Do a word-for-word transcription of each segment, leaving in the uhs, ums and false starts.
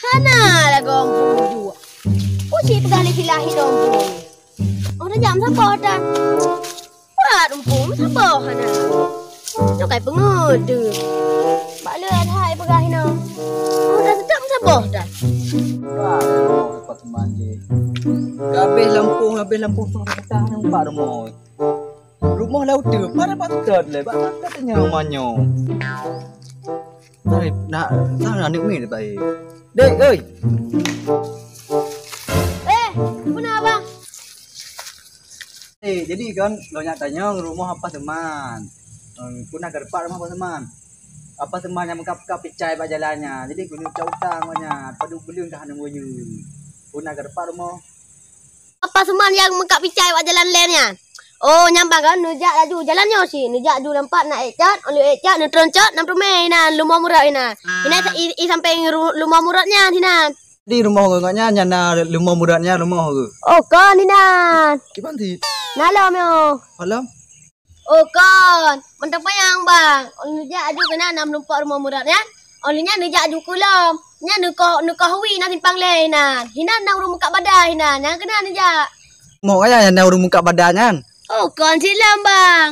Hana lagoe umpung juak. Uci peugah lé silah hinoe umpung. Oh, tajam saboh tan. Pat umpung saboh hana. Nyoe kai peungeut deuh. Bak le hai peugah hinoe. Oh, dah sedap saboh tan. Wah, lepas teman je. Habis lampu, habis lampu tu kita nampak rumah. Rumoh lam uteuen, padahai bak seutôt lé, bak seutôt nyan rumoh nyoe. Hai, nak, nak aneuk miet bae. Dek, oi. Eh, peue na, Bang? Eh, jadi kon, lôn jak tanyong rumoh Apa Seman. Hmm, peue na ka teupat rumoh Apa Seman? Apa Seman nyang meukat-kat picai bak jalan nyan. Jadi, keuneuk cok utang awak nyan, padub buleuen ka hana woyeu. Peue na ka teupat rumoh? Apa Seman nyang meukat picai bak jalan lé nyan? Oh, nyan bang kan, neujak laju jalan nyoe cit. Neujak ju lam pat na ék cot, 'oh lheueh ék cot, neutron cot, na peurumoh inan, Lumoh Murot inan. Inan sa-, i, i sampéng ru-, Lumoh Murot nyan inan. Di rumoh geuh nyan, nyan na Lumoh Murot nyan rumoh geuh. Oh, kon inan. Kiban cit? Na lom nyoe. Malam? Oh, kon. Mantong panyang, Bang. 'Oh lheueh neujak aju keunan na meurumpok Lumoh Murot nyan. 'Oh lheueh nyan neujak aju keu lom. Nyan neukoh, neukoh wie na simpang lé inan. Hinan na ureueng meukat bada hinan. Nyang keunan neujak. Moh kaya nyan na ureueng meukat bada nyan? Oh, kon cit lom, Bang.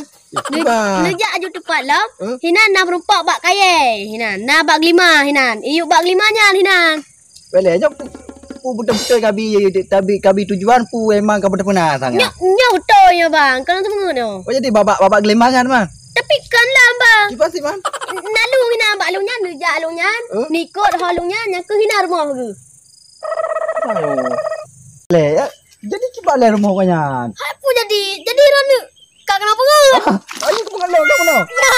Eh, Bang. Neujak aju teupat lom. Huh? Hinan na meurumpok bak kayèe. Hinan na bak geulima hinan. Iyup bak geulima nyan hinan. Boleh, nyoe pu-, pu-, beutôi-beutôi kabi, tabi, kabi tujuan pu emang ka beutôi peuna sangat. Nyoe, nyoe beutôi nyoe, Bang. Keuneuk teumeungeut nyoe. Oh, jadi babak, babak geulima nyan, Man? Tapi kon lom, Bang. Kiban cit, Man? Na lôn hinan bak lôn nyan, neujak lôn nyan, Huh? Neukot ho lôn nyan, nyang keuh hinan rumoh geuh. Ayo. Lé, ya. Jadi kiban lé rumoh geuh nyan? Hai peue jadi? Jadi droeneuh ka keuneuk peungeut. Ayo, keupeungeut lôn, keupeungeut lôn. Ya.